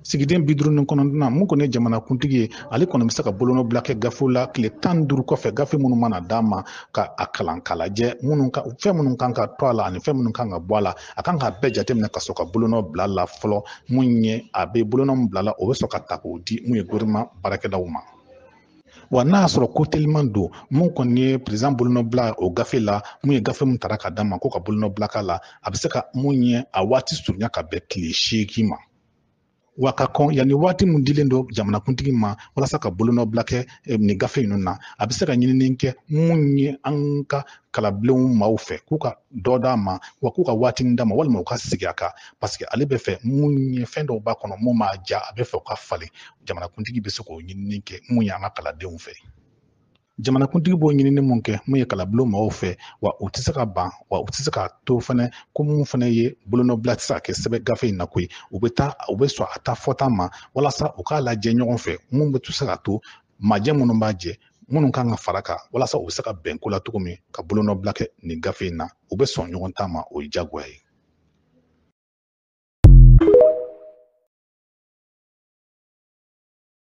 Sigiden 59nan, mun kɔni ye jamanakuntigi ye, ale kɔni bɛ se ka bolonɔbila kɛ gafew la tile 15 kɔfɛ, gafe minnu mana d'a ma ka a kalan k'a lajɛ, minnu ka fɛn minnu kan ka to a la ani fɛn minnu kan ka bɔ a la, a kan k'a bɛɛ jateminɛ ka sɔrɔ ka bolonɔ bila la fɔlɔ. Mun ye a bɛ bolonɔ min bila la, o bɛ sɔrɔ ka ta k'o di mun ye gouvernement baarakɛlaw ma. Wa n'a y'a sɔrɔ ko teliman don, mun kɔni ye président bolonɔ bila o gafe la, mun ye gafe mun tara ka d'a ma ko ka bolonɔ bila k'a la, a bɛ se ka mun ye a waati surunya ka bɛn tile 8 ma. Wa ka kɔn yanni waati mun dilen don jamanakuntigi ma walasa ka bolonɔbila kɛ nin gafe ninnu na, a bɛ se ka ɲinini kɛ mun ye an ka kalanbilenw maaw fɛ k'u ka dɔ d'a ma, wa k'u ka waatinin d'a ma, walima u ka sigi a kan, parce que ale bɛ fɛ mun ye fɛn dɔw b'a kɔnɔ mun m'a diya, a bɛ fɛ u ka falen. Jamanakuntigi bɛ se k'o ɲinini kɛ mun ye an ka kalandenw fɛ. Jamanakuntigi b'o ɲinini mun kɛ mun ye kalanbulon maaw fɛ, wa u tɛ se ka ban, wa u tɛ se ka to fɛnɛ ko mun fɛnɛ ye bolonɔbila tɛ se ka kɛ sɛbɛn gafe in na koyi. U bɛ taa, u bɛ sɔn a ta fɔta ma walasa u k'a lajɛ ɲɔgɔn fɛ mun bɛ se ka to majɛ minnu b'a jɛ, minnu kan ka fara kan, walasa u bɛ se ka bɛn ko la cogo min ka bolonɔbila kɛ nin gafe in na. U bɛ sɔn ɲɔgɔn ta ma, o ye diyagoya ye.